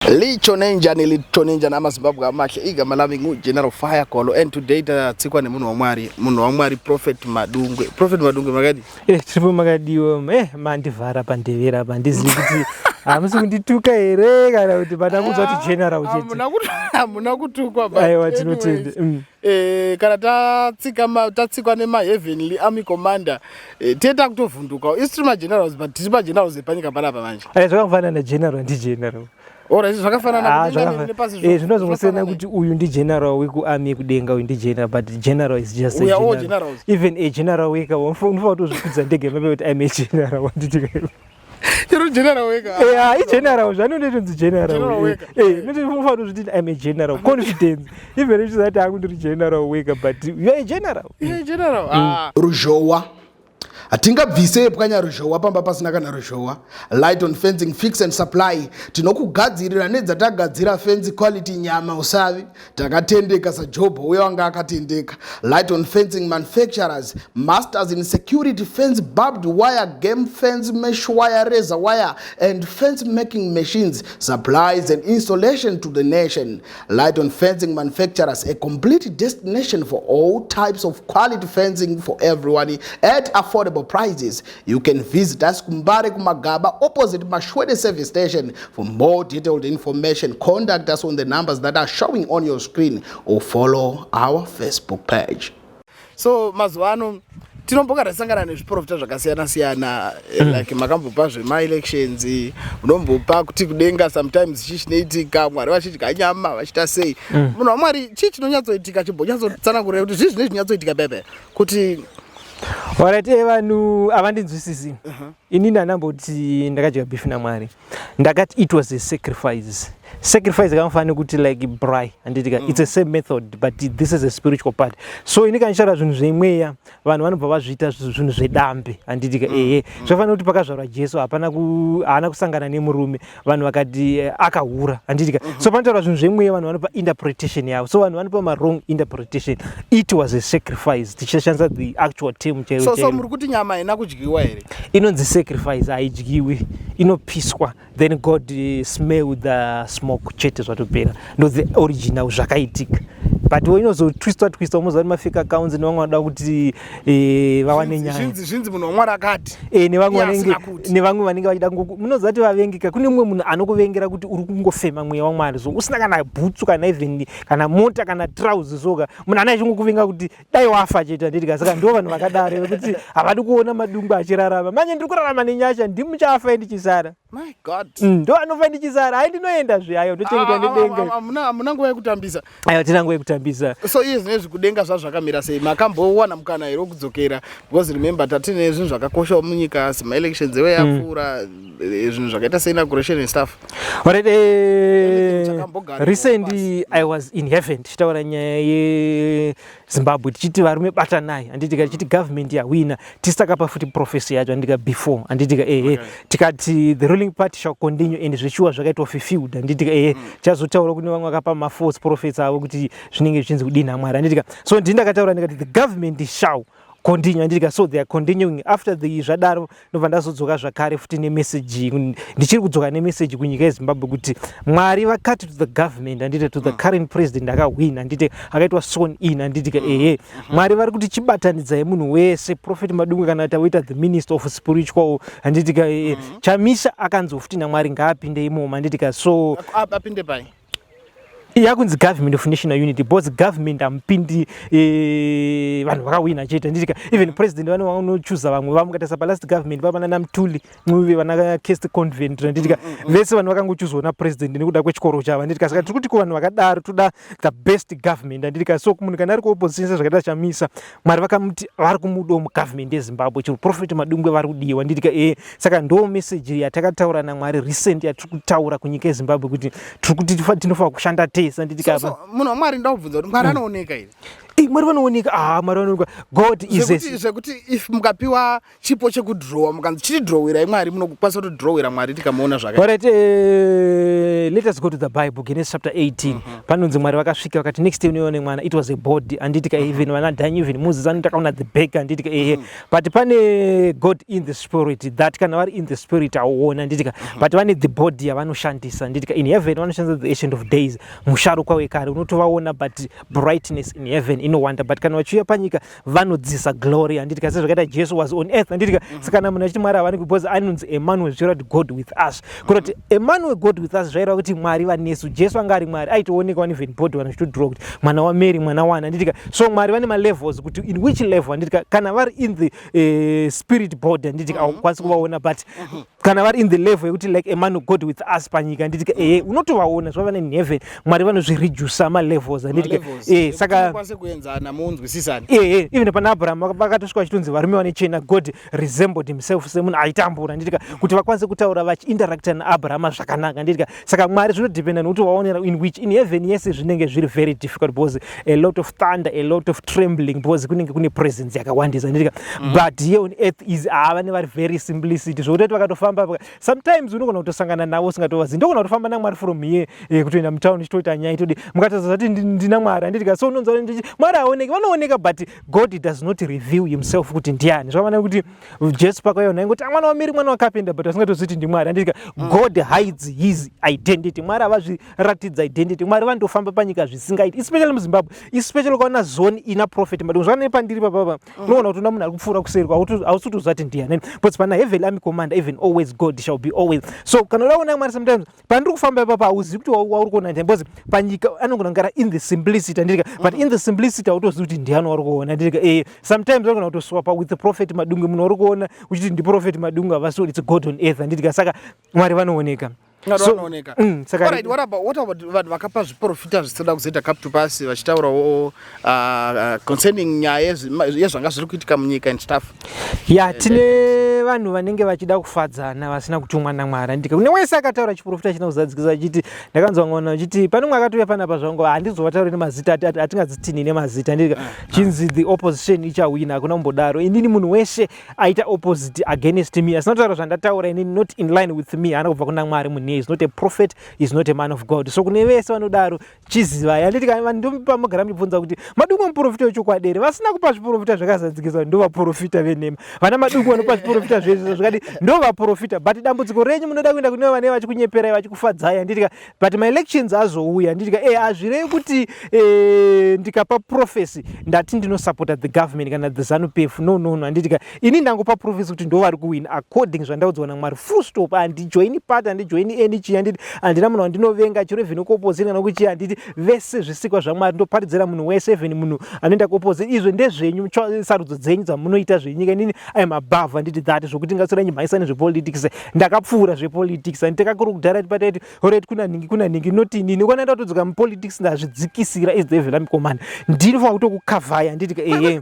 Litsho nenjani, litsho nenjani amaZimbabwe amahle. Igama lami nguGeneral Fire Golo and today tatsikwa nemunhu waMwari, munhu waMwari Prophet Madungwe. Prophet Madungwe, makadi? Tiripo, makadiwa? Mandivhara pandevera apa, handizivi kuti hamusi kundituka here kana kuti pandakuudzwa kuti general chete. Hamuna kutukwa, but Aiwa, tinotenda. anyways, kana tatsikwa nemaheavenly army commander, tiye takutovhundukawo. Isu tiri magenerals, but tiri magenerals epanyika panapa manje. Aiwa, zvakafanana nageneral, ndigeneral. Alright, zvakafanana Ah, kudenga nepasi. Zvinozongosiyana Zvakafanana. Kuti uyu ndigeneral wekuarmy yekudenga, uyu ndigeneral, but general is just a We are all general. generals. Even a general weka unofanira kutozvikudza ndege mape kuti I'm a general, wanditi? Chero general wega. Yeah, igeneral, zvanondotonzi General general. wega. Unofanira kutozviti I'm a general, confidence, even ichizati hangu ndiri general wega, but you are a general. Yeah, general. Ah. Ruzhowa, hatingabvise pwanya ruzhowa pamba pasina kana ruzhowa. Light On Fencing Fix and Supply, tinokugadzirira nedzatagadzira fence quality, nyama usavi, takatendeka saJobho uye wanga akatendeka. Light On Fencing manufacturers, masters in security fence, barbed wire, game fence, mesh wire, razor wire and fence making machines, supplies and installation to the nation. Light On Fencing manufacturers, a complete destination for all types of quality fencing for everyone at affordable prices. You can visit us kuMbare, kuMagaba, opposite Mashwede service station. For more detailed information, contact us on the numbers that are showing on your screen or follow our Facebook page. So mazuva ano tinombogara tisangana nezviprofita zvakasiyana siyana, like makambopa zvemaelections, munombopa kuti kudenga sometimes chii chinoitika, Mwari vachidya nyama, vachiita sei. Munhu waMwari, chii chinonyatsoitika? Chimbonyatsotsanangurira kuti zvii zvine zvinyatsoitika pepe kuti Alright, vanhu havandinzwisisi. Inini handamboti ndakadya beef naMwari. Ndakati it was a sacrifice. Sacrifice yakamufanira kuti like braai, handitika? It's the same method, but this is a spiritual part. So ini kana ndichitaura zvinhu zvemweya, vanhu vanobva vazviita zvinhu zvedambe, handitika? Ehe, zvafanira kuti pakazvarwa Jesu hapana haana kusangana nemurume, vanhu vakati akahura, handitika? So panotaura zvinhu zvemweya, vanhu vanopa interpretation yavo. So vanhu vanopa mawrong interpretation. It was a sacrifice, tichishandisa the actual term chaiyo So chaiyo. Muri kuti nyama haina kudyiwa here? Inonzi sacrifice, haidyiwi, inopiswa, then God smell the smoke chete, zvatopera. Ndo the original zvakaitika, but inozotwistwa twistwa, muziva kuti mafake accounts nevamwe vanoda kuti vawane nyaya. Zvinzi munhu waMwari akati Nevamwe iye vanenge asina kuti. Nevamwe vanenge vachida munoziva kuti vavengeka. Kune mumwe munhu anokuvengera kuti uri kungofema mweya waMwari, so usina kana bhutsu, kana even kana mota, kana trouser, soka munhu ana achingokuvenga kuti dai wafa chete, handitika? Saka ndo vanhu vakadaro vekuti havadi kuona Madungwe achirarama. Manje ndiri kurarama nenyasha, ndimuchafa ndichisara. My God. Ndo anofa ndichisara. Hai, ndinoenda zve, ayo ndochengetwa nedenga. Hamuna nguva yekutambisa. Aiwa, tina nguva yekutambisa. So iye zvinezvi kudenga zvazvakamira sei? Makambowana mukana here wekudzokera? Because remember, tatine zvinhu zvakakoshawo munyika, semaelections ewe yapfuura, zvinhu zvakaita seinauguration and stuff. Alright, Chakambogara recently I was in heaven tichitaura nyaya yeZimbabwe, tichiti varume batanai, handitika? Tichiti government yawina, tisi takapa futi prophecy yacho, handitika? Before, handitika? Ehe, tikati the ruling party shall continue, and zveshuwa zvakaitwa fulfilled, handitika? Ehe, chazotaura kune vamwe vakapa mafalse prophets avo kuti zvinenge zvichinzi kudini naMwari, handitika? So ndini ndakataura ndikati the government shall continue, handitika? So they are continuing. After the zvadaro, ndobva ndazodzoka zvakare futi nemeseji. Ndichiri kudzoka nemeseji kunyika yeZimbabwe kuti Mwari vakati to the government, handiti, to the current president akahwina, handiti, akaitwa sworn in, handitika? Ehe, Mwari vari kuti chibatanidzai munhu wese. Prophet Madungwe kana taoita the minister of spiritual, handitika? Ehe, Chamisa akanzi futi naMwari ngaapinde imomo, handitika? So Apinde pai? Yakunzi Government of National Unity, because government hamupindi vanhu vakawina chete, handitika? Even president vane vanochuza vamwe vamukatarisa palast government vavana naMthuli Ncube, vana Kirsty Coventry, handitika? Vese vanhu vakangochuzwa napresident nekuda kwechikoro chavo, handitika? Saka tiri kuti kuvanhu vakadaro, toda the best government, handitika? So munhu kana ari kuopposition sezvakaita Chamisa, Mwari vakamuti vari kumudawo mugovernment yeZimbabwe. Chero Prophet Madungwe vari kudiwa, handitika? Saka ndo message yatakataura naMwari recent, yatiri kutaura kunyika yeZimbabwe, kuti tiri kuti tinofanira kushanda tese, handitika? So munhu waMwari, ndakubvunza kuti Mwari anooneka here? Mwari vanooneka. Ah, Mwari vanooneka. God is Zvekuti if mukapiwa chipo chekudhirowa, mukanzi chitidhirowerai Mwari, munokwanisa kutodhirowera Mwari tikamuona zvaka Alright, let us go to the Bible, Genesis chapter 18. Panonzi Mwari vakasvika vakati, "Next day unoiona mwana." It was a body, handitika? Even vana Daniel, even Moses anoti takaona the back, handitika? Ehe. But pane God in the spirit, that kana vari in the spirit auona, handitika? But vane the body yavanoshandisa, handitika? In heaven vanoshandisa the Ancient of Days, musharukwa wekare, unotovaona, but brightness in heaven inowanda. But kana vachiuya panyika vanodzisa glory, handitika? Sezvakaita Jesu was on earth, handitika? Saka kana munhu achiti Mwari havaniki, because anonzi Emmanuel, zvichireva kuti God with us. Kureva kuti Emmanuel, God with us, zvaireva kuti Mwari vanesu. Jesu anga ari Mwari, aitoonekwa even body, vanhu vachitodhura kuti mwana waMary, mwana wana, handitika? So Mwari vane malevels, kuti in which level, handitika? Kana vari in the spirit body, handitika, haukwanisi kuvaona. But kana vari in the level yekuti like Emmanuel, God with us panyika, handitika? Ehe, unotovaona. Zvava in heaven Mwari vanozviredusa malevels, handitika? Saka Kwanise kuenzana, muunzwisisane. Ehe, even pana Abraham vakatosvika vachitonzi varume vane chena. God resembled himself semunhu aitambura, handitika? Kuti vakwanise kutaura vachiinteracta naAbrahama zvakanaka, handitika? Saka Mwari zvinodependa nekuti waonera in which. In heaven yese zvinenge zviri very difficult because a lot of thunder, a lot of trembling, because kunenge kune presence yakawandisa, handitika? But here on earth is vane vari very simplicity, zvokutoti vakatofamba sometimes unogona kutosangana navo usingatovazivi. Ndogona kutofamba naMwari from here kutoenda mutown, chitoita nyaya itodi mukatadza zati ndina Mwari, handitika? So unonzwa ndichi Mwari haoneki, vanooneka, but God does not reveal himself kuti ndiani. Zvakafanana kuti Jesu pakauya naingoti, "Ah, mwana waMary, mwana wakapinda," but vasingatoziti ndimwari, handitika? God hides his identity. Mwari havazviratidza identity. Mwari vanotofamba panyika zvisingaiti, especially muZimbabwe, especially ukaona zone ina Prophet Madungwe. Zvakanei pandiri papapa, unoona kuti una munhu ari kupfuura kuseri, hausi kutoziva kuti ndiani, because pana Heavenly Army Commander, even always God shall be always. So kana uda kuona Mwari, sometimes pandiri kufamba ipapa hauzivi kuti wauri kuona ndiani, because panyika anogona kugara in the simplicity, handitika? But in the simplicity hautozivi kuti ndiani wauri kuona, handitika? Sometimes vanogona kutoswapa with the Prophet Madungwe. Munhu wauri kuona uchiti ndiProphet Madungwe, havasi, it's God on earth, handitika? Saka Mwari vanooneka. Mwari vanooneka. Saka Alright, what about vanhu vakapa zviprofita zvisina kuzoita come to pass, vachitaurawo concerning nyaya yezvanga zviri kuitika munyika and stuff? Ya, tine vanhu vanenge vachida kufadzana vasina kutumwa naMwari, handika? Kune wese akataura chiprofita china kuzadzikisa, achiti ndakanzwa ng'ona achiti pane umwe akatouya panapa zvangu, handizovatauri nemazita, hatingadzitini nemazita, handika? Chinzi the opposition ichawina, hakuna kumbodaro. Inini munhu wese aita opposite against me, asina kutaura zvandataura inini, not in line with me, haana kubva kuna Mwari. Munhu is not a prophet, is not a man of God. So kune vese vanodaro, chizivai, handiti? Ndomupamugara muchibvunza kuti Madungwe muprofita wechokwadi here? Vasina kupa zviprofita zvakazadzikiswa ndo vaprofita venhema. Vana Madungwe vanopa zviprofita zvezvo zvakadi ndo vaprofita. But dambudziko renyu munoda kuenda kune vanenge vachikunyeperai, vachikufadzai, handitika? But maelections azouya, handitika? Hazvirevi kuti ndikapa prophecy ndati ndinosupporta the government kana the ZANU PF. No, handitika? Ini ndangopa prophecy kuti ndo vari kuwina according zvandaudzwa naMwari, full stop. Handijoini party, handijoini any chi, handiti? Handina munhu wandinovenga, chero even kuopposition kana kuchi, handiti? Vese zvisikwa zvaMwari, ndoparidzira munhu wese, even munhu anoenda kuopposition. Izvo ndezvenyu, sarudzo dzenyu dzamunoita zvenyika. Inini I'm above, handiti, that zvokuti ngasora nyimhaisa nezvepolitics. Ndakapfuura zvepolitics, handiti? Takakuri kudhara tipataiti, alright, kuna nhingi, kuna nhingi, not inini. Ukanaenda kutodzoka mupolitics, ndazvidzikisira. Is the Heavenly Commander, ndinofanira kutokukavhaya, handiti? Ehe.